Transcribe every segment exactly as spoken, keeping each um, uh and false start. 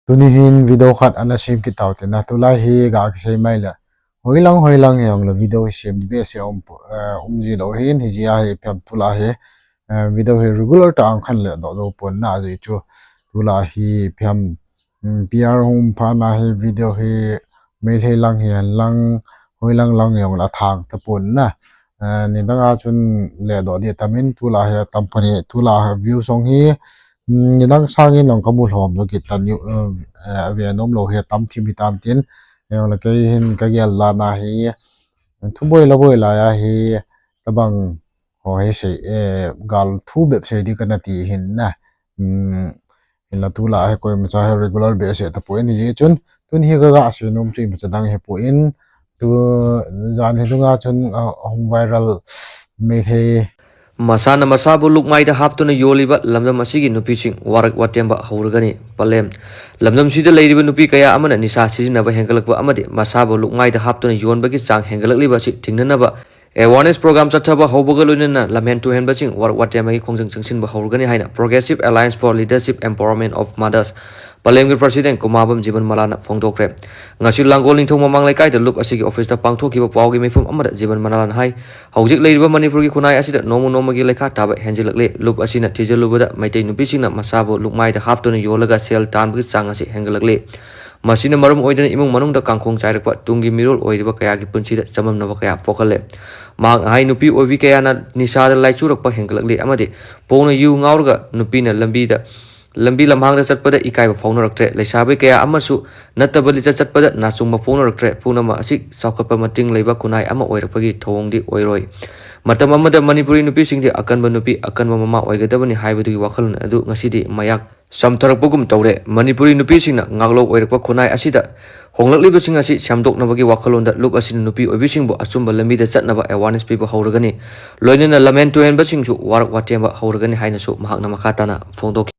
Tuni hin video khat ana sem kit tau te na, tulai hi ga kisei mai le. Hoilang, hoilang hi ong le video hi sem di behseh um, eh, um ji lou hin, hi ji a hi ipi ham tulai hi, eh, video hi regular ta ang khan le doh doh pon na ji chu. Tulai hi ipi ham, mm, P R hung pha na hi video hi Meitei lang hi lang, hoilang lang hi ong le thang ta pon na. Eh, nidang a chun le doh di tamin tulai hi tam pon hi, tulai hi view song hi, mm, nidang sangin ong kamu lhom lo kit ta ni, eh, eh, ve nom lo hi tam thim hi tan tin, eh, le kei hin ka gel la na hi, thuboi la boi la ya hi, tabang ho hi sei, eh, gal thu bep sei di kana ti hin na. Mm, hinla tulai hi koima cha hi regular behseh ta pon hi ji chun, tun hi ka ga sei nom chu imacha dang hi pon, tu jan hi dunga chun, ah, hung viral Meitei. ꯃꯁꯥꯅ ꯃꯁꯥꯕꯨ ꯂꯨꯛꯃꯥꯏꯗ ꯍꯥꯞꯇꯨꯅ ꯌꯣꯜꯂꯤꯕ ꯂꯝꯗꯝ ꯑꯁꯤꯒꯤ ꯅꯨꯄꯤꯁꯤꯡ ꯋꯥꯔꯛ ꯋꯥꯇꯦꯝꯕ ꯍꯧꯔꯒꯅꯤ꯫ ꯄꯂꯦꯝ꯫ ꯂꯝꯗꯝꯁꯤꯗ ꯂꯩꯔꯤꯕ ꯅꯨꯄꯤ ꯀꯌꯥ ꯑꯃꯅ ꯅꯤꯁꯥ ꯁꯤꯖꯤꯟꯅꯕ ꯍꯦꯟꯒꯠꯂꯛꯄ ꯑꯃꯗꯤ ꯃꯁꯥꯕꯨ ꯂꯨꯛꯃꯥꯏꯗ ꯍꯥꯞꯇꯨꯅ ꯌꯣꯟꯕꯒꯤ ꯆꯥꯡ ꯍꯦꯟꯒꯠꯂꯛꯂꯤꯕ ꯑꯁꯤ ꯊꯤꯡꯅꯅꯕ awareness program ꯆꯠꯊꯕ ꯍꯧꯕꯒ ꯂꯣꯏꯅꯅ ꯂꯝꯍꯦꯟ ꯇꯨꯍꯦꯟꯕꯁꯤꯡ ꯋꯥꯔꯛ ꯋꯥꯇꯦꯝꯕꯒꯤ ꯈꯣꯡꯖꯪ ꯆꯪꯁꯤꯟꯕ ꯍꯧꯔꯒꯅꯤ ꯍꯥꯏꯅ Progressive Alliance for Leadership Empowerment of Mothers, ꯄꯂꯦꯝꯒꯤ president ꯀꯨꯃꯥꯕꯝ ꯖꯤꯕꯟ ꯃꯂꯥꯅ ꯐꯣꯡꯗꯣꯛꯈ꯭ꯔꯦ꯫ ꯉꯁꯤ ꯂꯥꯡꯒꯣꯜ ꯅꯤꯡꯊꯧ ꯃꯃꯥꯡ ꯂꯩꯀꯥꯏꯗ ꯂꯨꯞ ꯑꯁꯤꯒꯤ office ꯇ ꯄꯥꯡꯊꯣꯛꯈꯤꯕ ꯄꯥꯎꯒꯤ ꯃꯤꯐꯝ ꯑꯃꯗ ꯖꯤꯕꯟ ꯃꯂꯥꯅ ꯍꯥꯏ, ꯍꯧꯖꯤꯛ ꯂꯩꯔꯤꯕ ꯃꯅꯤꯄꯨꯔꯒꯤ ꯈꯨꯟꯅꯥꯏ ꯑꯁꯤꯗ ꯅꯣꯡꯃ ꯅꯣꯡꯃꯒꯤ ꯂꯩꯈꯥ ꯇꯥꯕ ꯍꯦꯟꯖꯤꯜꯂꯛꯂꯦ꯫ ꯂꯨꯞ ꯑꯁꯤꯅ ꯊꯤꯖꯤꯜꯂꯨꯕꯗ ꯃꯩꯇꯩ ꯅꯨꯄꯤꯁꯤꯡꯅ ꯃꯁꯥꯕꯨ ꯂꯨꯛꯃꯥꯏꯗ ꯍꯥꯞꯇꯨꯅ ꯌꯣꯜꯂꯒ ꯁꯦꯜ ꯇꯥꯟꯕꯒꯤ ꯆꯥꯡ ꯑꯁꯤ ꯍꯦꯟꯒꯠꯂꯛꯂꯦ꯫ ꯃꯁꯤꯅ ꯃꯔꯝ ꯑꯣꯏꯗꯨꯅ ꯏꯃꯨꯡ ꯃꯅꯨꯡꯗ ꯀꯥꯡꯈꯣꯡ ꯆꯥꯏꯔꯛꯄ, ꯇꯨꯡꯒꯤ ꯃꯤꯔꯣꯜ ꯑꯣꯏꯔꯤꯕ ꯀꯌꯥꯒꯤ ꯄꯨꯟꯁꯤꯗ ꯆꯃꯝꯅꯕ ꯀꯌꯥ ꯄꯣꯛꯍꯜꯂꯦ꯫ ꯃꯍꯥꯛꯅ ꯍꯥꯏ, ꯅꯨꯄꯤ ꯑꯣꯏꯕꯤ ꯀꯌꯥꯅ ꯅꯤꯁꯥꯗ ꯂꯥꯏꯆꯨꯔꯛꯄ ꯍꯦꯟꯒꯠꯂꯛꯂꯦ ꯑꯃꯗꯤ ꯄꯣꯡꯅ ꯌꯨ ꯉꯥꯎꯔꯒ ꯅꯨꯄꯤꯅ ꯂꯝꯕꯤꯗ, ꯂꯝꯕꯤ ꯂꯝꯍꯥꯡꯗ ꯆꯠꯄꯗ ꯏꯀꯥꯏꯕ ꯐꯥꯎꯅꯔꯛꯇ꯭ꯔꯦ꯫ ꯂꯩꯁꯥꯕꯤ ꯀꯌꯥ ꯑꯃꯁꯨ ꯅꯠꯇꯕ ꯂꯤꯆꯠ ꯆꯠꯄꯗ ꯅꯥꯆꯨꯡꯕ ꯐꯣꯡꯅꯔꯛꯇ꯭ꯔꯦ꯫ ꯄꯨꯝꯅꯃꯛ ꯑꯁꯤ ꯆꯥꯎꯈꯠꯄ ꯃꯇꯤꯡ ꯂꯩꯕ ꯈꯨꯟꯅꯥꯏ ꯑꯃ ꯑꯣꯏꯔꯛꯄꯒꯤ ꯊꯧꯑꯣꯡꯗꯤ ꯑꯣꯏꯔꯣꯏ꯫ ꯃꯇꯝ ꯑꯃꯗ ꯃꯅꯤꯄꯨꯔꯤ ꯅꯨꯄꯤꯁꯤꯡꯗꯤ ꯑꯀꯟꯕ ꯅꯨꯄꯤ, ꯑꯀꯟꯕ ꯃꯃꯥ ꯑꯣꯏꯒꯗꯕꯅꯤ ꯍꯥꯏꯕꯗꯨꯒꯤ ꯋꯥꯈꯜꯂꯣꯟ ꯑꯗꯨ ꯉꯁꯤꯗꯤ ꯃꯌꯥꯛ ꯆꯝꯊꯔꯛꯄꯒꯨꯝ ꯇꯧꯔꯦ꯫ ꯃꯅꯤꯄꯨꯔꯤ ꯅꯨꯄꯤꯁꯤꯡꯅ ꯉꯥꯛꯂꯧ ꯑꯣꯏꯔꯛꯄ ꯈꯨꯟꯅꯥꯏ ꯑꯁꯤꯗ ꯍꯣꯡꯂꯛꯂꯤꯕꯁꯤꯡ ꯑꯁꯤ ꯁꯦꯝꯗꯣꯛꯅꯕꯒꯤ ꯋꯥꯈꯜꯂꯣꯟꯗ ꯂꯨꯞ ꯑꯁꯤꯅ ꯅꯨꯄꯤ ꯑꯣꯏꯕꯤꯁꯤꯡꯕꯨ ꯑꯆꯨꯝꯕ ꯂꯝꯕꯤꯗ ꯆꯠꯅꯕ awareness ꯄꯤꯕ ꯍꯧꯔꯒꯅꯤ꯫ ꯂꯣꯏꯅꯅ ꯂꯝꯍꯦꯟ ꯇꯨꯍꯦꯟꯕꯁꯤꯡꯁꯨ ꯋꯥꯔꯛ ꯋꯥꯇꯦꯝꯕ ꯍꯧꯔꯒꯅꯤ ꯍꯥꯏꯅꯁꯨ ꯃꯍꯥꯛꯅ ꯃꯈꯥ ꯇꯥꯅ ꯐꯣꯡꯗꯣꯛꯈꯤ꯫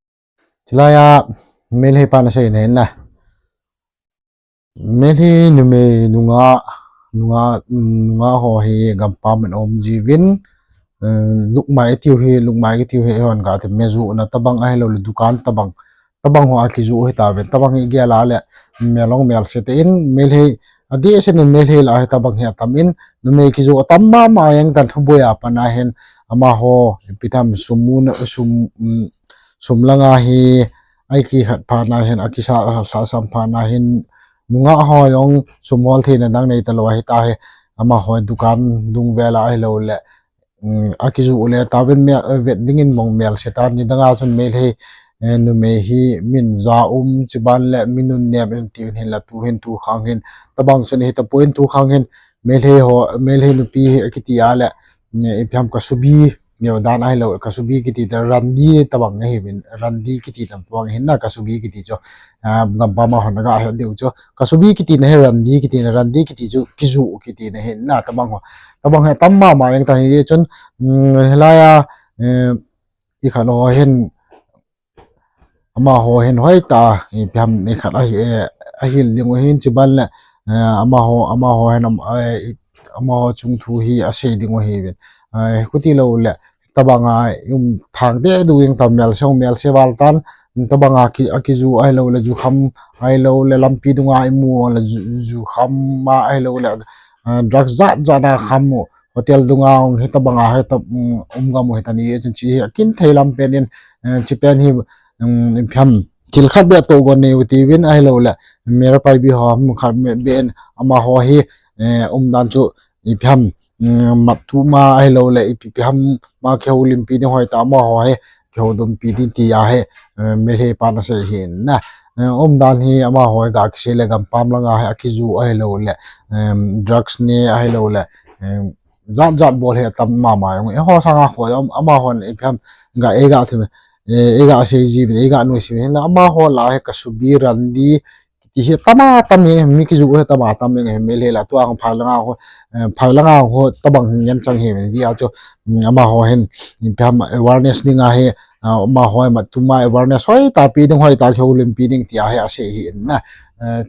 Chulaiya Meitei pana seina hin na. Meitei numei nungah, nungah, nungah ho hi gampam in um jiuvin, eh, lukmai tiu hi, lukmai kitiu hi, hon kati mejuhna tabang ahilouleh dukan tabang, tabang ho akijuh hi tauvin, tabang hi gel a leh, melong melse te in, Meitei, adeh seh in Meitei lah hi tabang hi atam in, numei kijuh atam mama jeng tan thuboi a pat na hin, amaho, ipi tam sum mu na, sum, um, sum langa hi, akikhat phat na hin, akisa, sa sam phat na hin, nungah ho jong sum hol theina dang nei talou ahi tahi, amaho dukan dung vel a ahilouleh, um, akijuh le tauvin me, vet dingin mong melse tan, nidang a chun Meitei, eh, numei hi min ja um, chiban le mi nunnem in tiu hin la tu hin tu khang hin, tabang chun hi tapon tu khang hin, Meitei ho, Meitei nupi hi akiti a leh, eh, ipi ham kasubi, neo dan ahilou, kasubi kiti ta randi tabang ahi vin, randi kiti tabang hin na kasubi kiti chu, ah, gampam a hon aga he diu chu, kasubi kiti na hi randi kiti na, randi kiti chu kijuh kiti na hin na tabang ho, tabang hi atam mama jeng tan hi chun, um, hilaiya, eh, ikhat ho hin, amaho hin hoitah, ipi ham ikhat ahi, eh, ahil ding u hin chiban le, eh, amaho, amaho hin am, eh, amaho chung thu hi asei ding u hi vin. Eh, khuti lou le, tabang a, um, thang te du jeng ta melse, melse val tan, tabang a ki, akijuh ahilouleh, jukham ahilouleh, lampi dunga imu le ju, jukham a ahilouleh, eh, drugs jat jat a kham u, hotel dunga ong hi tabang a hi ta, um, um gam u hi tani, chun chi hi akin thei lam pen in, eh, chi pen hi, um, ipi ham, thil khat beh toh gon nei u tiu vin ahilouleh, Meira Paibi ho ham khat beh in amaho hi, eh, um dan chu ipi ham, um, mat tu ma ahilouleh, ipi, ipi ham ma kihoulimpi ding hoitah amaho hi, kihoulimpi ding tia hi, eh, Meitei pana sei hin na. Eh, um dan hi amaho hi ga kisei le gampam langa hi akijuh ahilouleh, em, drugs ne ahilouleh, em, jat jat bol hi atam mama jong. Eiho sanga ho, am, amahon ipi ham ga, eiga thim, eh, eiga sei ji vin, eiga nuisat vin. Amaho lah hi kasubi randi, kiti hi atam atam hi, mi kijuh hi atam atam hi, Meitei lah tua phai langa ho, eh, phai langa ho, tabang ngen chang hi, dia chu, mm, amaho hin, ipi ham awareness ding ahi, ah, amaho hi mat tu ma awareness hoitah pe ding, hoitah kihoulimpi ding tia hi asei hi na. Eh,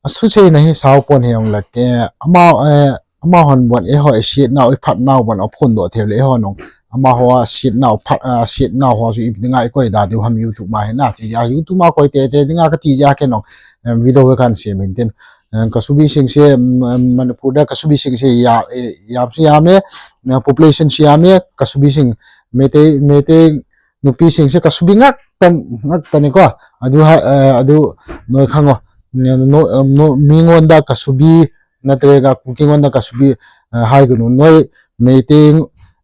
asuseina hi sao pon hi ong leh, eh, ama, eh, amahon bon eiho isetnau, iphatnau bon aphondoh thei le, eiho nung amaho a sietnau phat, a, sietnau ho chu ipi dinga ikoi da diu ham YouTube ma hi na, chi a YouTube ma koi tete dinga kati jeh a kei jong, em, video hi kahin sem in tin. Em, Kasubi sing se, em, Manipur da Kasubi sing se ya, e, yam se yam e, na population se yam e, Kasubi sing, Meitei, Meitei nupi sing se Kasubi ngakta, ngakta ni ko. Adu ha, eh, adu noi khang o. No, no, no, mi ngon da Kasubi, natrega Kuki ngon da Kasubi, eh, hai gunu noi Meitei,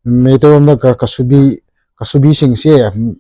Meitei ngon da ka, Kasubi, Kasubi sing se, mm,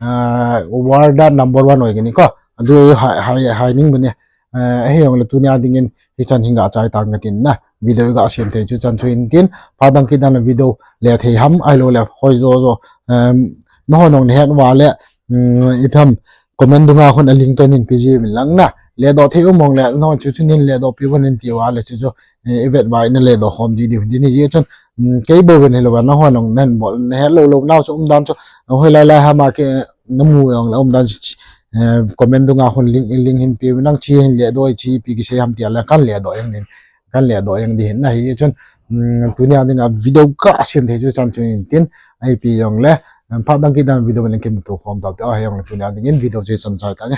ah, world da number one oi gini ko. Adu hai, hai, hai ning bani. Eh, ahi jongle tunia dingin hichan hin gachai tang katin na. Video gasem thei chu chan chu hin tin. Phat dang kit dang le video le thei ham ahilou le hoi jo jo. Em, nahon jong nahet uva le, mm, ipi ham comment dunga khun a link toh nin pi ji uvin lang na. Ledoh thei um mong le nahon chu chu nin ledoh pi uvin tin ti uva le chu chu, eh, ivet uva ina ledoh khom ji diu hin tin hijeh chun, mm, kei bou vin hilou va nahon jong nahin bol nahet lou lou nau chu umdan chu, hoilai lai ham a kei namu jongle umdan chu, eh, comment dunga khun link, link hin pi uvin lang chi hin ledoh chi pi kisei ham tia le kahin ledoh jeng in, kahin ledoh jeng di hin na hijeh chun, mm, tunia dinga video gasem thei chu chan chu hin tin, ipi jongle, em, phat dang kit dang video in kimuto khom tau te, ahi jongle tunia dingin video chu hichan chai tange.